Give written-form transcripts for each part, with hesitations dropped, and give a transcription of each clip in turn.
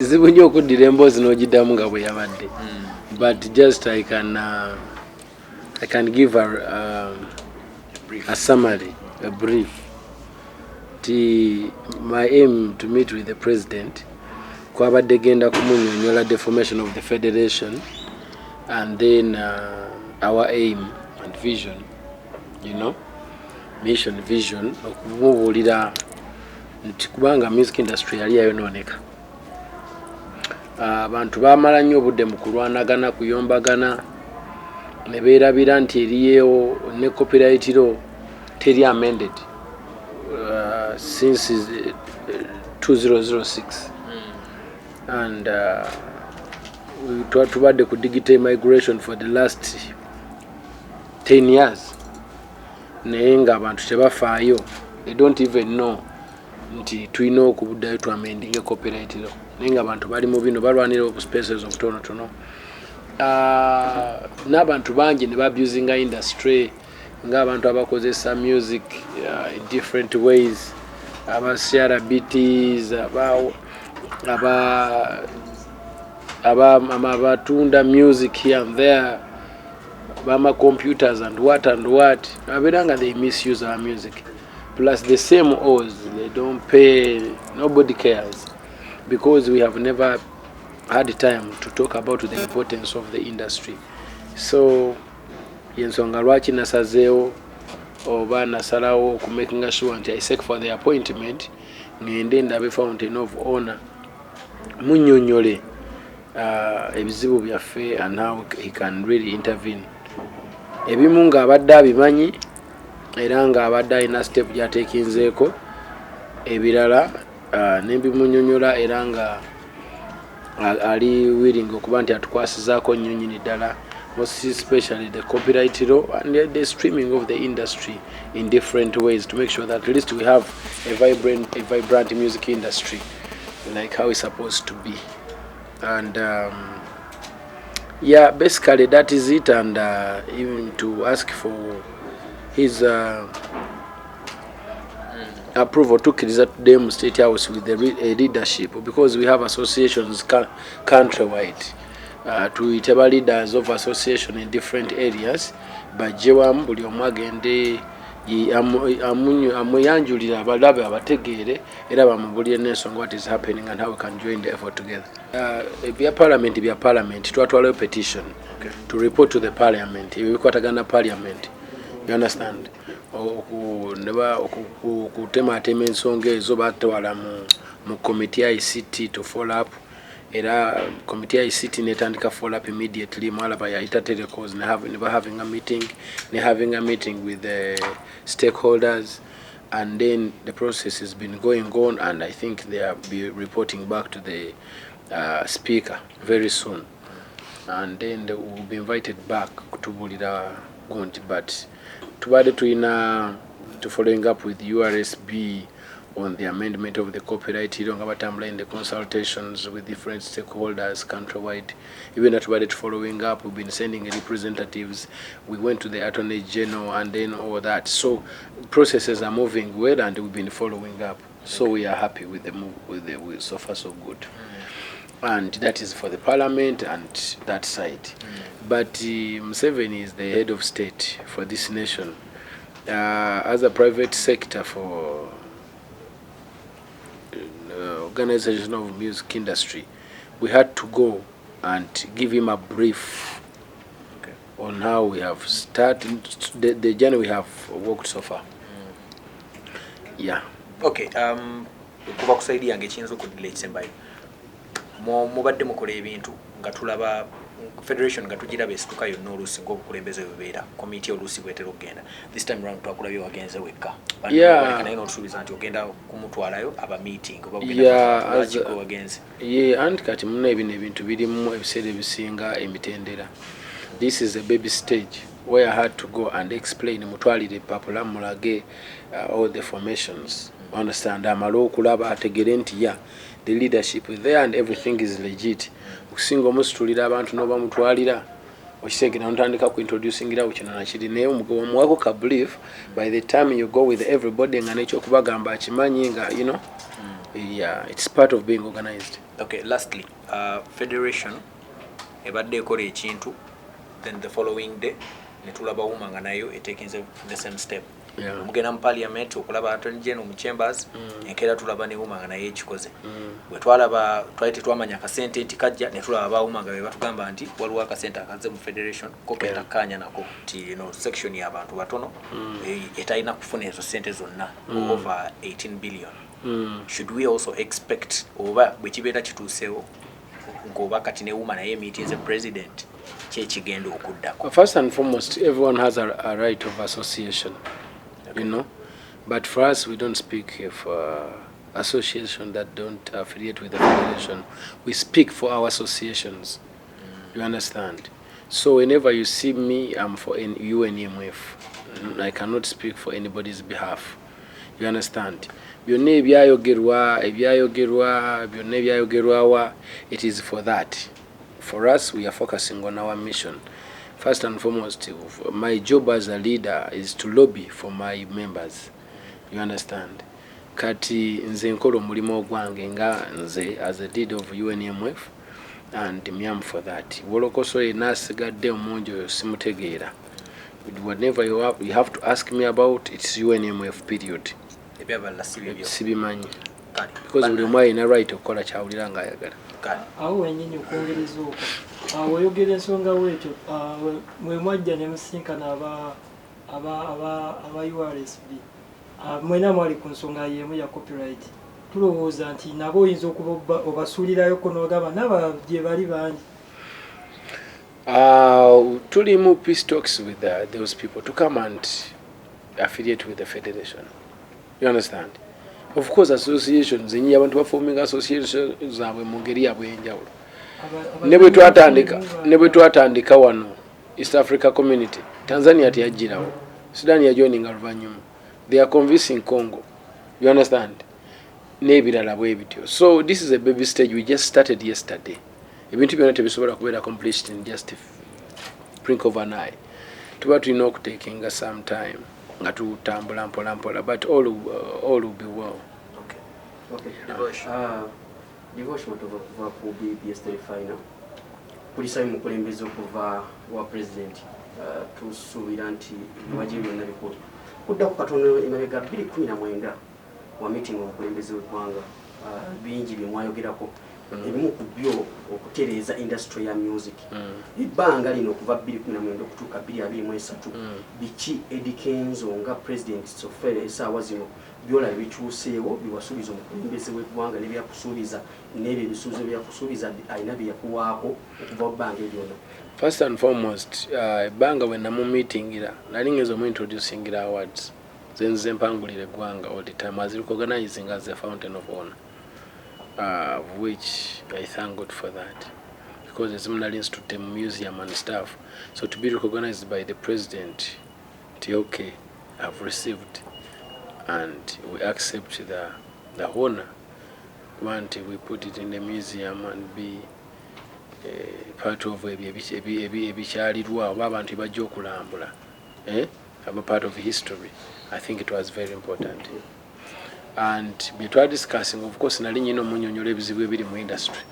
Kizibu nnyo okuddira emboozi n'ogiddamu nga bwe yabadde, but just I can give a summary, a brief. Ti my aim to meet with the president kwabadde genda kumunyonyola the formation of the federation and then our aim and vision, mission, vision, okumubuulira nti kubanga music industry yali yayonooneka. Abantu bamala nnyo obudde mu kulwanagana, kuyombagana, ne beerabira nti eriyeewo ne copyright law teri amended since 2006, and tubadde ku digital migration for the last 10 years, naye nga abantu tebafaayo. They don't even know nti tulina okuddayo twamendinga copyright law, naye nga abantu bali mu bino balwanira obuspaces obutonotono. N'abantu bangi ne babusinga industry ng'abantu abakozesa music in different ways, aba CRBTs, abatunda music here and there, bama computers and what, abeera nga they misuse our music. Plus the same o's, they don't pay, nobody cares, because we have never had time to talk about the importance of the industry. So yensonga lwaki nasazeewo oba nasalawo okumakinga sure nti I seek for the appointment, ngende ndabe Fountain of Honor, munyonyole ebizibu byaffe and how he can really intervene. Ebimu ng'abadde abimanyi era ng'abadde alina step gyatekinzeeko, ebirala nembimunyonyola era nga ali willing okuba nti atukwasizaako nnyo nnyini ddala, most especially the copyright law and the streaming of the industry in different ways, to make sure that at least we have a vibrant music industry like how it's supposed to be. And yeah, basically that is it, and even to ask for his approval tukkiriza tuddeyo mu State House with the a leadership, because we have associations countrywide. Tuyite ba leaders of association in different areas bajje wamu, buli omu agende amuyanjulire, abalabe, abategeere era bamubulire n'ensonga what is happening and how we can join the effort together. Ebya parliament, bya parliament, twatwalayo petition to report to the parliament ebyo bikwatagana na parliament, you understand? Okutematema ensonga ezo batwala mu committee ya ICT to follow up, era committee ya ICT netandika follow up immediately. Mwalaba yayita telecos ne ba having a meeting, ne having a meeting with the stakeholders, and then the process has been going on, and I think they are be reporting back to the speaker very soon, and then they will be invited back kutubulira gundi. But tubadde tulina to following up with URSB on the amendment of the copyright law, nga batambula in the consultations with different stakeholders countrywide. Even that tubadde following up, we've been sending representatives, we went to the Attorney General and then all that. So processes are moving well and we've been following up, so we are happy with the move, with the with so far so good, and that is for the parliament and that side. But Museveni is the head of state for this nation. As a private sector for organization of music industry, we had to go and give him a brief on how we have started the journey we have walked so far. Yeah. Okay, kuva ku side yange ekiyinza okuddira ekisembayo, mubadde mukola ebintu nga tulaba federation nga tugiraba esituka yonna, oluusi ngaobukulembeze bubeera komiti, oluusi bwetera okugenda. This time round twakulabye wagenze wekka. Naye notusuubiza nti ogenda kumutwalayo aba meeting oba lwaki wagenze? Ye anti kati muna ebino ebintu birimu ebiseera ebisinga emitendera. This is a baby stage where I had to go and explain, mutwalire epapula, mulage all the formations, understand? Amale okulaba ategere nti ya the leadership is there and everything is legit, okusinga omusitulira abantu n'obamutwalira, okitegera, notandika kuintroducingirawo kino nakiri. Naye omuwako ka brief, by the time you go with everybody nga nekyokubagamba akimanyi nga Yeah, it's part of being organized. Okay, lastly, federation ebadde ekola ekintu, then the following day netulaba UMA nga nayo etakinze the same step. Mugenda mu parliament okulaba Attorney General mu chambers, enkeera tulaba ne UMA nga naye ekikoze. Bwe twalaba, twali tetwamanya akasente nti kajja, ne tulaba ba UMA nga be batugamba nti waliwo akasente akazze mu federation ko ketakkaanya nako nti eno section y'abantu batono, etalina kufuna ezo sente zonna, over 18 billion. Should we also expect, oba bwe kibeera kituuseewo ng'oba kati ne UMA naye meetinze president, kyekigenda okuddako? First and foremost, everyone has a right of association. But for us, we don't speak for association that don't affiliate with the federation. We speak for our associations. You understand? So whenever you see me, I'm for UNMF. I cannot speak for anybody's behalf. You understand? Byonna ebyayogerwa byonna ebyayogerwawa, it is for that. For us, we are focusing on our mission. First and foremost, my job as a leader is to lobby for my members. You understand? Kati nze nkola omulimu ogwange nga nze as a leader of UNMF, and I'm for that. Wolokoso yenna asigadde omungi oyo simutegeera. Whatever you have to ask me about, it's UNMF, period. Ebyabalala si bibyo. Sibimanyi. Kale. Because buli omu alina right okukola kyawulira ng'ayagala. Kale. Awo wenyini okwongereza okwo, awo oyogera ensonga bwetyo, mwe mwajja ne musinkana aba URSB. Mwena mwali ku nsonga y'emu ya copyright. Tulowooza nti nabo oyinza okuba obasuulirayoko n'ogamba naba gye bali bangi. Tuli mu peace talks with those people to come and affiliate with the federation. You understand? Of course, associations enyi abantu baforming association zaabwe mu ngeri yaabwe ey'enjawulo. Ne bwe twatandika wano East Africa Community, Tanzania teyajjirawo, Sudan yajoininga luvannyuma. They are convincing Congo, you understand, n'ebirala bwe bityo. So this is a baby stage. We just started yesterday. Ebintu byonna tebisobola kubeera completed in just blink of an eye. Tuba tulina okutakinga some time nga tutambula mpola mpola, but all will be well. Okay. Okay. Devosh. Devosh Matovu kuva ku BBS Terefayina. Kulisayo mukulembeze okuva wa president. Tusuubira nti ebiwaji byonna bikulu. Kuddako katono emabega 2019 wa meeting omukulembeze w'eggwanga, bingi bye mwayogerako. Ebimu ku byo okutereeza industry ya music. Ebbanga lino okuva 2019 okutuuka 2023, biki Eddy Kenzo nga president so far essaawa zino byolaba bikyuseewo biwasuubiza omukulembeze w'eggwanga n'ebyakusuubiza n'ebyo ebisuubizo byakusuubiza alina bye yakuwaako okuva mu bbanga eryonna? First and foremost, ebbanga bwe namumeetingira, nali ngeza omuintroducingira awards zenzize mpangulira eggwanga all the time as recognizing as a fountain of honor, which I thank God for that, because ezimu nali nsitutte mu museum and stuff. So to be recognized by the president nti okay, I've received and we accept the honor, kuba nti we put it in the museum and be part of ebyo ebikyalirwa oba abantu ebajja okulambula, eh? Aba part of history. I think it was very important. And bye twadiscussing, of course nali nyina omunyonyola ebizibu ebiri mu industry,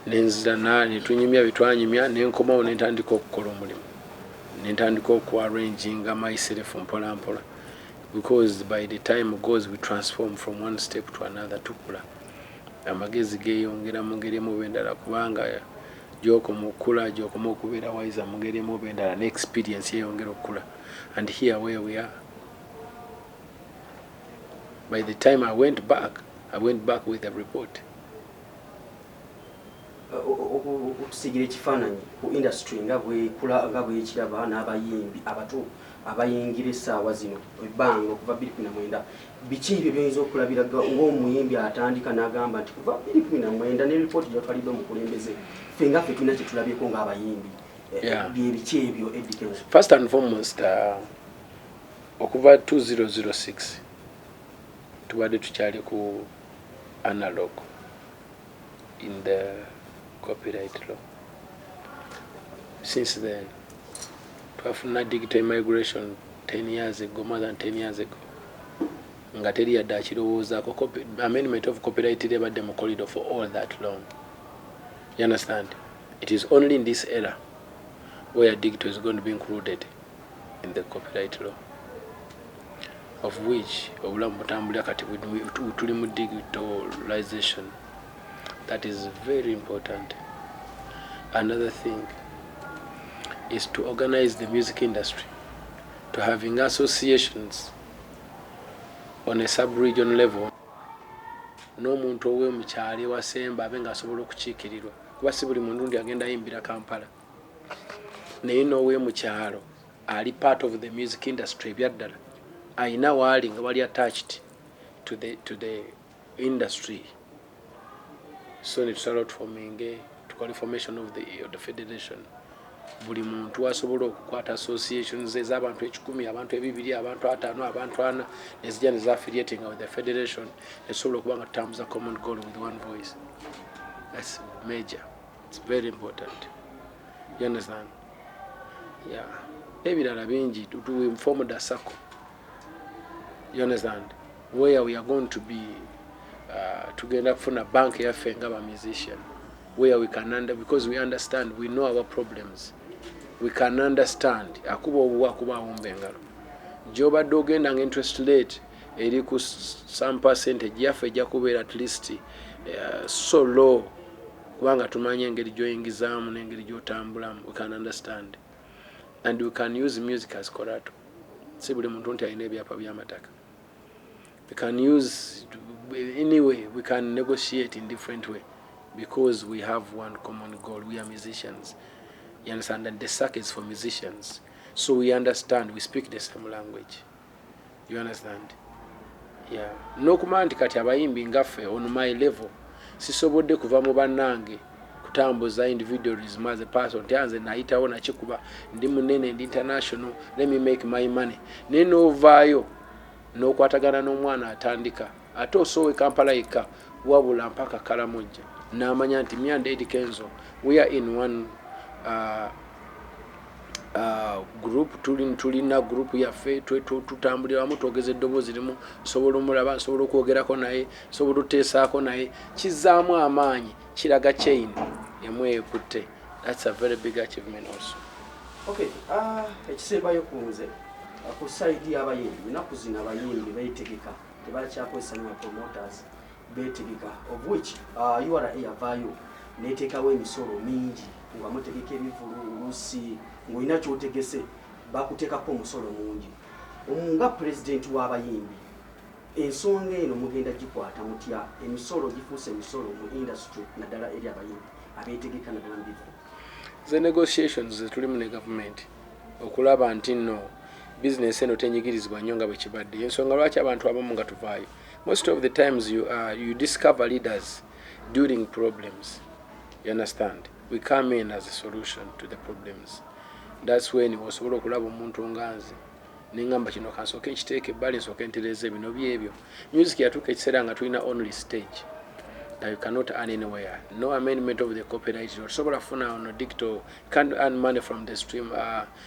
nenzira netunyumya byetwanyumya, nenkomawo nentandika okukola omulimu, nentandika okuarranginga myself mpola mpola, because by the time goes we transform from one step to another. Tukula, amagezi geeyongera mu ngeri emu oba endala, kubanga gyokoma okukula gyokoma okubeera wiser mu ngeri emu oba endala, ne experience yeeyongera okukula. And here where we are, by the time I went back, I went back with a report. Okusigira ekifaananyi ku industry nga bwekula, nga bwekiraba n'abayimbi abato abayingira essaawa zino, ebbanga okuva 2019, biki ebyo byoyinza okulabira ng'omuyimbi atandika n'agamba nti kuva 2019 ne ripooti gyatwalidde omukulembeze, ffe nga ffe tulina kye tulabyeko ng'abayimbi? Bye biki ebyo, Eddy Kenzo? First and foremost, okuva 2006 tubadde tukyali ku analog in the copyright law. Since then twafuna digital immigration 10 years ago, more than 10 years ago. Nga teri yadde akirowoozaako. Amendment of copyright ebadde mu corridor for all that long, you understand? It is only in this era where digital is going to be included in the copyright law, of which obulamu butambulira kati tuli mu digitalization. That is very important. Another thing is to organize the music industry to having associations on a sub-region level, n'omuntu ow'omukyalo ewasemba abe ng'asobola okukiikirirwa, kuba si buli muntu ndi agenda ayimbira Kampala, naye n'ow'emukyalo ali part of the music industry ebyaddala ayina waali nga wali attached to the industry. So netusala tuforminge, tukole formation of the federation. Buli muntu asobola okukwata associations ez'abantu 100, abantu 200, abantu 50, abantu 40, nezijja nezaffiliating with the federation, netusobola okuba nga tutambuza common goal with one voice. That's major, it's very important, you understand? Yeah, ebirala bingi. We formed a circle, you understand, where we are going to be tugenda kufuna bank yaffe nga ba musician, where we can under, because we understand, we know our problems, we can understand. Akuba obuwa, akuba awumba engalo. Gyobadde ogenda nga interest rate eri ku some percentage, yaffe ejja kubeera at least so low, kubanga tumanye engeri gyoyingizaamu n'engeri gyotambulamu. We can understand and we can use music as collateral. Si buli muntu nti alina ebyapa by'amataka. We can use, anyway, we can negotiate in different way because we have one common goal. We are musicians, you understand? And the SACCO is for musicians, so we understand, we speak the same language, you understand? Yeah, n'okumanya nti kati abayimbi ngaffe on my level sisobodde kuva mu bannange kutambuza individualism as a person, nti anze nayitawo nakikuba, ndi munene, ndi international, let me make my money. Naye n'ovaayo n'okwatagana n'omwana atandika, ate osoowe Kampala yekka, wabula mpaka Kalamojja, n'amanya nti me and Eddie Kenzo, we are in one group. Tulina group yaffe, tutambulira wamu, twogeza eddoboozi limu, nsobola omulaba, nsobola okwogerako naye, nsobola otuteesaako naye. Kizaamu amaanyi, kiraga chain emu ekutte. That's a very big achievement also. Okay, ekisembayo ku nze, ku side y'abayimbi, ennaku zino abayimbi beetegeka, tebakyakozesa nnyo promoters, beetegeka, of which URA yavaayo neteekawo emisolo mingi nga mutegeka ebivulu. Oluusi ng'olina kyotegese, bakuteekako omusolo mungi. Nga pulezidenti w'abayimbi, ensonga eno mugenda gikwata mutya? Emisolo gifuuse emisolo mu industry, naddala eri abayimbi abeetegeka, naddala mu bivulu. Ze negotiations zetulimu ne gavumenti okulaba nti nno bizinesi eno tenyigirizibwa nnyo nga bwe kibadde. Ensonga lwaki abantu abamu nga tuvaayo, most of the times you discover leaders during problems, you understand? We come in as a solution to the problems. That's when osobola okulaba omuntu nga nze neŋŋamba kino kansooke nkiteeka ebbali, nsooke ntereeza bino byebyo. Music yatuuka ekiseera nga tulina only stage, that you cannot earn anywhere. No amendment of the copyright law, tosobola kufuna ono digital, can't earn money from the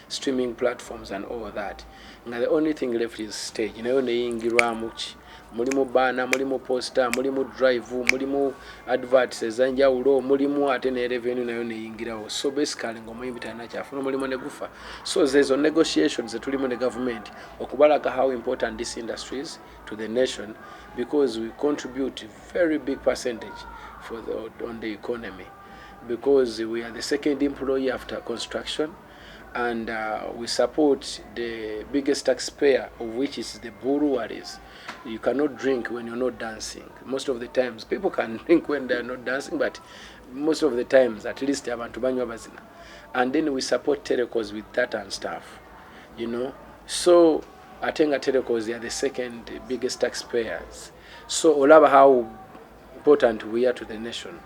streaming platforms and all that, nga the only thing left is stage. Nayo neyingirwamu ki? Mulimu banner, mulimu poster, mulimu drive, mulimu adverts ez'enjawulo, mulimu ate ne revenue nayo neyingirawo. So basically ng'omuyimbi talina kyafuna, omulimu ne gufa. So zezo negotiations zetulimu ne government okubalaga how important this industry is to the nation, because we contribute very big percentage on the economy, because we are the second employee after construction, and we support the biggest taxpayer, of which is the breweries. You cannot drink when you're not dancing. Most of the times people can drink when they are not dancing, but most of the times at least abantu banywa bazina. And then we support telecos with that and stuff. So ate nga telecos are the second biggest taxpayers, so olaba how important we are to the nation.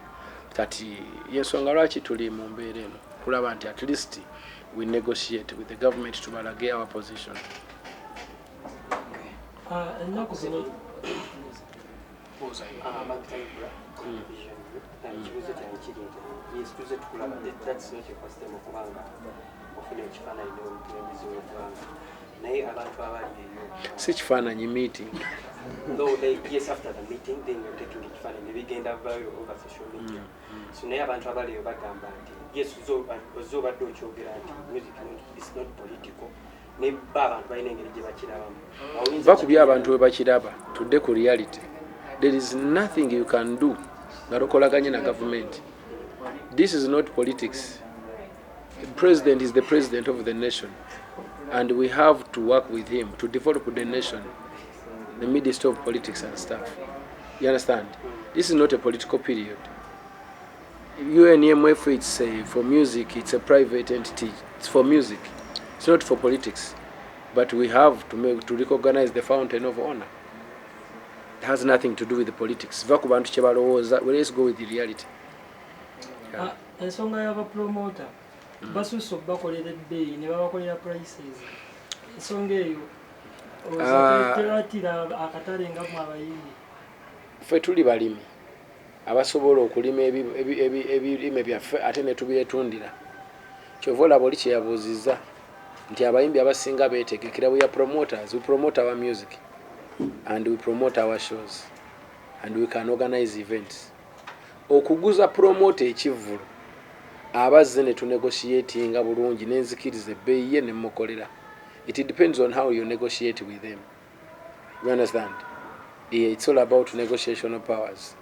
Kati yensonga lwaki tuli mu mbeera eno, kulaba nti at least we negotiate with the government, tubalage our position. Ennaku zino Bampita Vision. Ekibuuzo kyange kiri nti yes, tuze tukulaba, that's not your first time okubanga ofuna ekifaananyi n'omukulembeze w'eggwanga, naye abantu abali eyo Si kifaananyi, meeting. Though, like, yes, after the meeting, then we're taking ekifaananyi ne bigenda viral over social media. So naye abantu abaliyo bagamba nti yes, ozze obadde okyogera nti music is not political, ne ba abantu balina engeri gye bakirabamu. Awo oyinza Va ku abantu bwe bakiraba, tudde ku reality. There is nothing you can do nga tokolaganye na government. This is not politics. The president is the president of the nation and we have to work with him to develop the nation in the midst of politics and stuff. You understand? This is not a political period. UNMF, it's for music. It's a private entity. It's for music, it's not for politics, but we have to recognize the fountain of honor. It has nothing to do with the politics. Va ku bantu kye balowooza. Well, let's go with the reality. Yeah. Ah, ensonga y'abapromota basusse okubakolera ebbeeyi ne babakolera prices, ensonga eyo Ah. tebatira akatale nga mu abayimbi? Ffe tuli balimi abasobola okulima ebirime byaffe ate ne tubyetundira. Kyova olaba oli kyeyabuuzizza nti abayimbi abasinga beetegekera. We are promoters. We promote our music and we promote our shows and we can organize events. Okuguza promoter ekivvulu, abazze ne tunegotiatinga bulungi, nenzikiriza ebbeeyi ye nemukolera. It depends on how you negotiate with them. You understand? Yeah, it's all about negotiation of powers.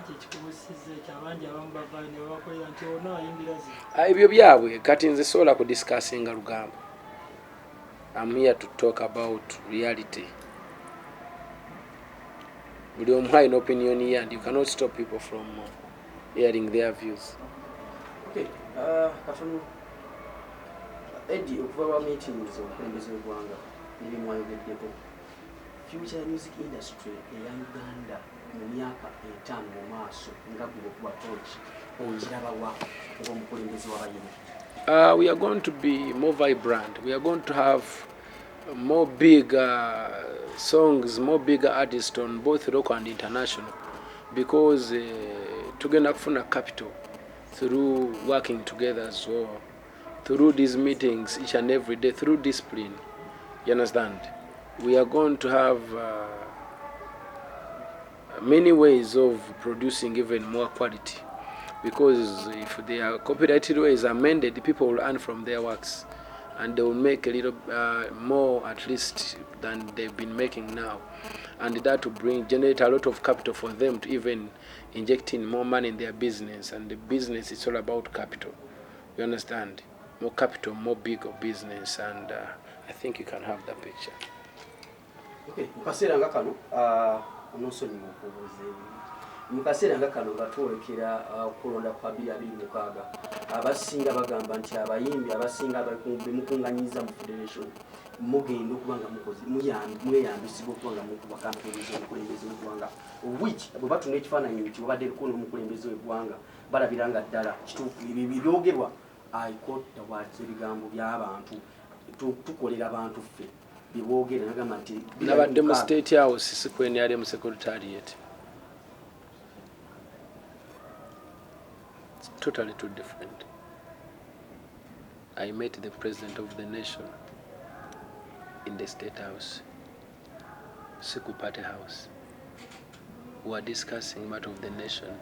Ekyo ekikubusiza ekyo, abangi abamu bavaayo ne babakolera nti ono ayimbira zino. Ah, ebyo byabwe. Kati nze sobola kudiscussinga lugambo. I'm here to talk about reality. Buli omu alina opinion ye and you cannot stop people from airing their views. Okay, katono Eddie, okuva lwa meetings obukulembeze bw'eggwanga nebimwayogeddeko, future music industry eya Uganda mu myaka 5 mu maaso, nga gwe okuba torch, ogirabawa ng'omukulembeze w'abayimbi? We are going to be more vibrant. We are going to have more big songs, more bigger artists on both local and international, because tugenda kufuna capital through working together as well, through these meetings each and every day, through discipline. You understand? We are going to have many ways of producing even more quality, because if their copyright law is amended, people will earn from their works and they will make a little more at least than they've been making now, and that will bring generate a lot of capital for them to even inject in more money in their business. And the business is all about capital. You understand? More capital, more bigger business, and I think you can have that picture. Okay, mu kaseera nga kano, onoosonyiwa okubuuza ebibi, mu kaseera nga kano nga twolekera okulonda kwa 2026, abasinga bagamba nti abayimbi abasinga bemukuŋŋanyiza mu federation mugenda okuba nga mukoze mweyambisibwa okuba nga mukuba kampeyini z'omukulembeze w'eggwanga, which bwe batuna ekifaananyi nti wabaddeko n'omukulembeze w'eggwanga, balabira nga ddala kituufu ebyo ebyogerwa. I quote the words, ebigambo by'abantu. Tukolera bantu ffe byeboogera, nagamba nti Nabadde mu State House, si ku NRM secretariat. It's totally two different. I met the president of the nation in the State House, si ku party house. We are discussing matter of the nation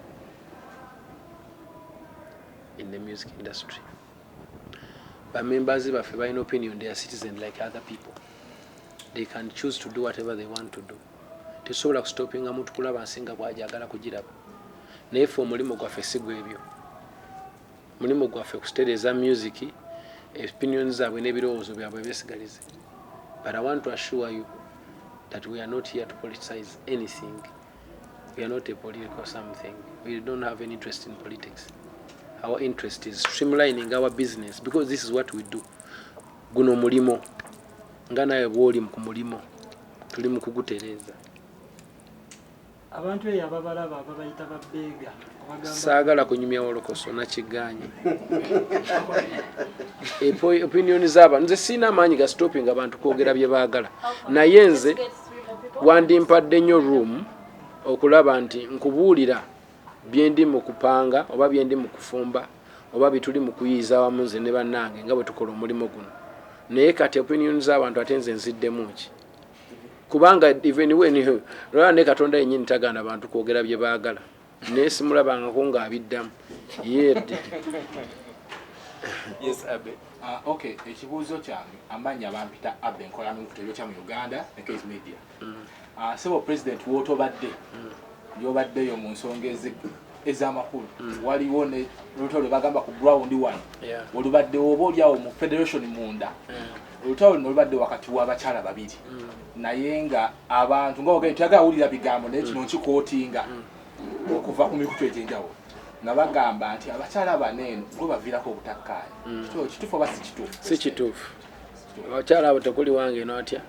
in the music industry. Bamembers baffe balina opinion. They are citizen like other people. They can choose to do whatever they want to do. Tesobola kustopinga muntu kulaba nsi nga bwajagala kugiraba, naye ffe omulimu gwaffe si gwebyo. Mulimu gwaffe kutereeza music. Opinions zaabwe n'ebirowoozo byabwe besigalize, but I want to assure you that we are not here to politicize anything. We are not a political something. We don't have any interest in politics. Our interest is streamlining our business, because this is what we do. Guno mulimo, nga nawe bwoli ku mulimo, tuli mu kugutereeza. Abantu eyo ababalaba ababayita babeega, obagamba? Saagala kunyumya wolokoso, nakiganye. Opinion z'abantu, nze siina amaanyi ga stopping abantu kwogera bye baagala, naye nze wandimpadde nnyo room okulaba nti nkubuulira byendi mu kupanga oba byendi mu kufumba oba bituli mu kuyiiza wamu nze ne bannange nga bwe tukola omulimu guno. Naye kati opinion z'abantu, ate nze nziddemu ki? Kubanga even when olaba ne Katonda yennyini tagaana bantu kwogera bye baagala, naye simulabangako ng'abiddamu yedde. Yes, Abe. Okay, ekibuuzo kyange, amannya bampita Abe, nkola n'omukutebyo kya mu Uganda ne Case Media. Sebo president, wootobadde yobaddeyo mu nsonga ez'amakulu, waliwo ne olutalo lwe bagamba ku ground wano olubaddewo oba oliawo mu federation munda. Olutalo luno olubadde wakati w'abakyala babiri, naye nga abantu nga ogende tuyagala wulira bigambo, naye kino nkikootinga okuva ku mikutu egy'enjawulo nga bagamba nti abakyala bano eno gwe baviirako obutakkaanya. Kituufu oba si kituufu? Si kituufu. Abakyala abo tekuli wange n'atya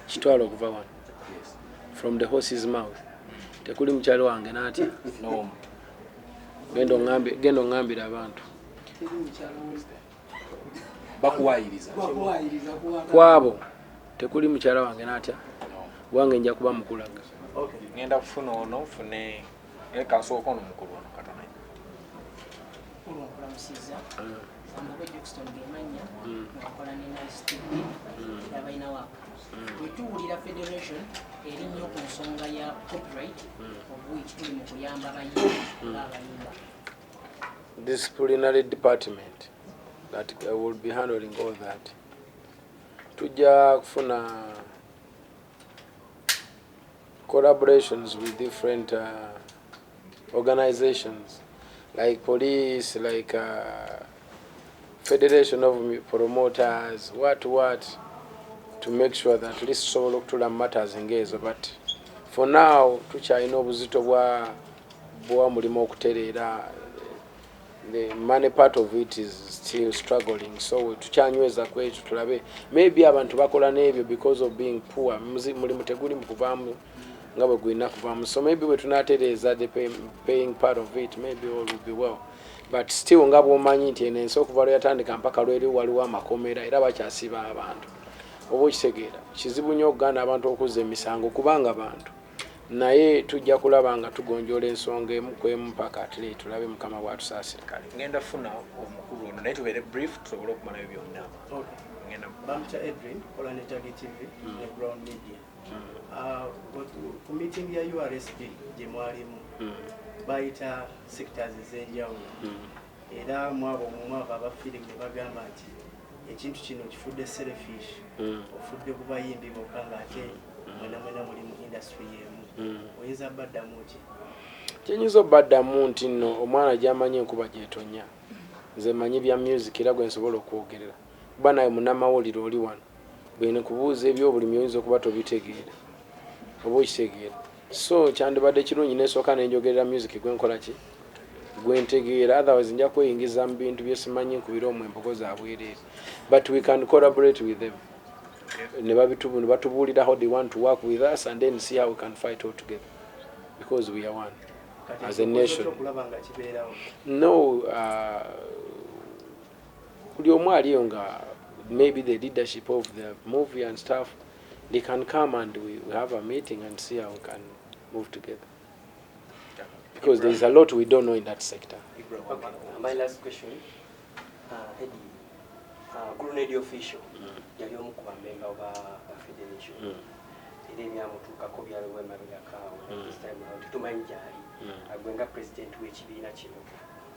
kitwala okuva wano from the horse's mouth, tekuli mukyalo wange n'atya. No. Genda oŋŋambire abantu. Bakuwayiriza. Kwabo tekuli mukyala wange n'atya wange, nja kuba mukulaga. Ngenda kufuna ono, nfune kansooka ono mukulu ono katono. Mukulu, nkulamusiza. Amagwe Jackson gemanya, ngakola ne Nice TV abalina waaka. Bwe tuwulira federation eri nnyo ku nsonga ya copyright, of which tuli mu kuyamba abayimbi ng'abayimba. Disciplinary department that will be handling all that. Tujja kufuna collaborations with different organizations like police, like federation of promoters, what to make sure that at least tusobola okutula mu matters ng'ezo. But for now tukyalina obuzito bwa mulimu okutereera. The money part of it is still struggling, so tukyanyweza ku ekyo, tulabe maybe abantu bakola n'ebyo because of being poor. Mulimu teguli mu kuvaamu nga bwe gulina kuvaamu, so maybe bwe tunatereeza the paying part of it, maybe all will be well. But still, nga bw'omanyi nti eno ensi okuva lwe yatandika mpaka lweri waliwo amakomera, era bakyasiba abantu, oba okitegeera, kizibu nnyo okugaana abantu okuzza emisango kubanga bantu. Naye tujja kulaba nga tugonjoola ensonga emu ku emu mpaka atile tulabe Mukama bw'atusaasira. Kale ngenda funa omukulu ono, naye tubeere brief tusobole okumalayo byonna. Ngenda. Bampita Edwin, kola ne Tagi TV ne Ground Media. Ku meeting ya URSB gye mwalimu, bayita sectors ez'enjawulo, era mwabo mumwabo aba firimu ne bagamba nti ekintu kino kifudde selfish, ofudde ku bayimbi bokka ng'ate mwena mwena muli mu industry y'emu. Oyinza baddamu ki? Kyenyinza obaddamu nti nno omwana gyamanyi enkuba gyetonya. Nze manyi bya music era gwe nsobola okwogerera, kuba nawe munnamawulire oli wano bwe nkubuuza ebyobulimi oyinza okuba tobitegeera, oba okitegeera. So kyandibadde kirungi nesooka nenjogerera music gwenkola ki gwentegeera, otherwise nja kweyingiza mu bintu byesimanyi nkubira omwo empoko zabwereere. But we can collaborate with them ne batubuulira how they want to work with us and then see how we can fight all together, because we are one Kati as a nation. okulaba nga kibeerawo. No, buli omu aliyo nga maybe the leadership of the movie and stuff, they can come and we have a meeting and see how we can move together, because there is a lot we don't know in that sector. Okay, my last question. Eddie, Grenade Official yali omu ku bamemba ba federation, era ebyamutuukako byaliwo emabegako awo. This time round tetumanyi gyali. Agwe nga president w'ekibiina kino,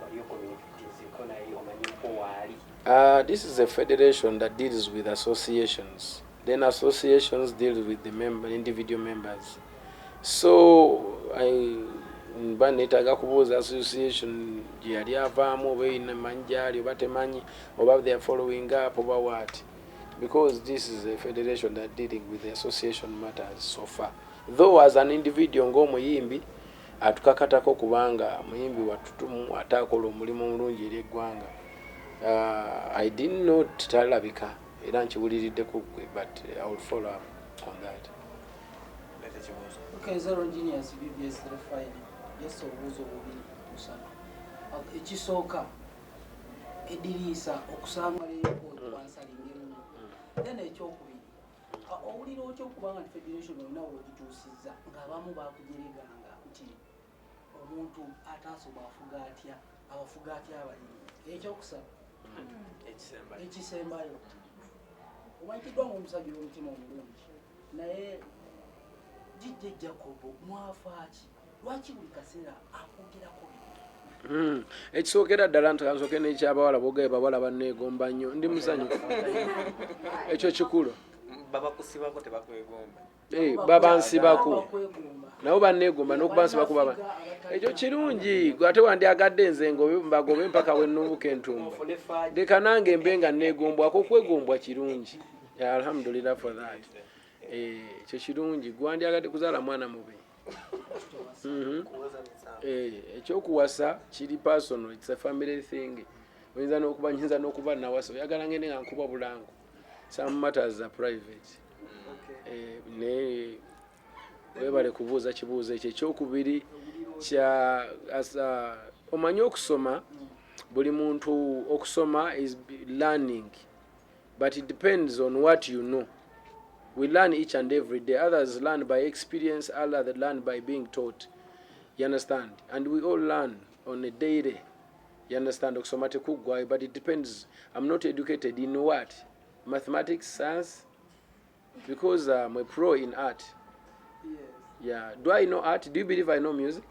wali ocommunicatinzeko naye, omanyiko waali? This is a federation that deals with associations. Then associations deal with the member, individual members. So I mba neetaaga kubuuza association gye yali avaamu oba emanyi gyali oba temanyi oba they are following up oba what, because this is a federation that dealing with the association matters so far. Though as an individual ng'omuyimbi atukakatako kubanga muyimbi watutumu ate akola omulimu omulungi eri eggwanga. I didn't know, talabika era nkiwuliridde ku ggwe, but I will follow up on that. Leeta ekibuuzo. Okay, Zero Genius, BBS Refine. Yes, obuuzo bubiri busatu. Ekisooka, ediriisa okusanga leero wansalinga ennyo. Then ekyokubiri, owulira otya okubanga nti federation olina w'ogituusizza ng'abamu bakujereganga nti omuntu ataasoma afuga atya, abafuga atya abayimbi? Ekyokusatu, Ekisembayo. Ekisembayo, omanyikiddwa ng'omusajja ow'omutima omulungi, naye DJ Jacob mwafaaki? Lwaki buli kaseera akwogerako? Ekisookera ddala nti kansooke n'ekyabawala. Bogaye bawala banneegomba nnyo, ndi musanyufu, ekyo kikulu. Babakusibako, tebakwegomba. Eh, babansibako. Bakwegomba. Nabo banneegomba n'okubansibako baba, ekyo kirungi. Gwe ate wandyagadde nze ngobe mbagobe mpaka wennuubuka entumba? Leka nange mbe nga neegombwako. Okwegombwa kirungi. Yeah, alhamdulillah for that. Eh, ekyo kirungi. Gwe wandyagadde kuzaala mwana mubi? Eh, ekyokuwasa kiri personal, it's a family thing. Oyinza n'okuba, nyinza n'okuba nawasa, oyagala ngende nga nkuba bulango. Some matters are private. Eh, naye webale kubuuza kibuuzo ekyo. Ekyokubiri kya asa, omanyi okusoma, buli muntu okusoma is learning, but it depends on what you know. We learn each and every day. Others learn by experience, others learn by being taught, you understand? And we all learn on a daily, you understand? Okusoma tekuggwayo, but it depends. I'm not educated in what? Mathematics, science? Because I'm a pro in art. Yeah. Do I know art? Do you believe I know music?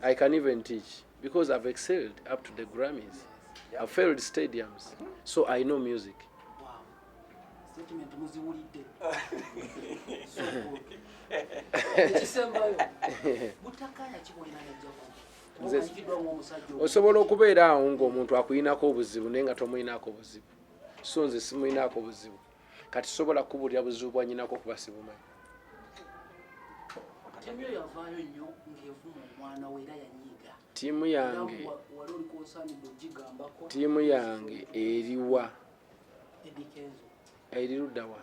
I can even teach because I've excelled up to the Grammys. I've filled stadiums, so I know music. Wow. Statement muziwulidde. So good. Ekisembayo, butakkaanya kibulina ne Jacob? Omanyikiddwa ng'omusajja Osobola okubeera awo ng'omuntu akuyinako obuzibu naye nga tomuyinako buzibu. So nze simuyinako buzibu, kati sobola kubuulira buzibu bwanyinako kuba sibumanyi. Ttiimu yo yavaayo nnyo ng'evuma omwana we era yanyiiga. Ttiimu yange? Era wali oli konsaanidde ogigambako. Ttiimu yange eriwa? Eddy Kenzo. Eri luddawa?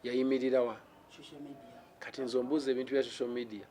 Yayimirirawa? Social media. Kati nze ombuuza ebintu bya social media.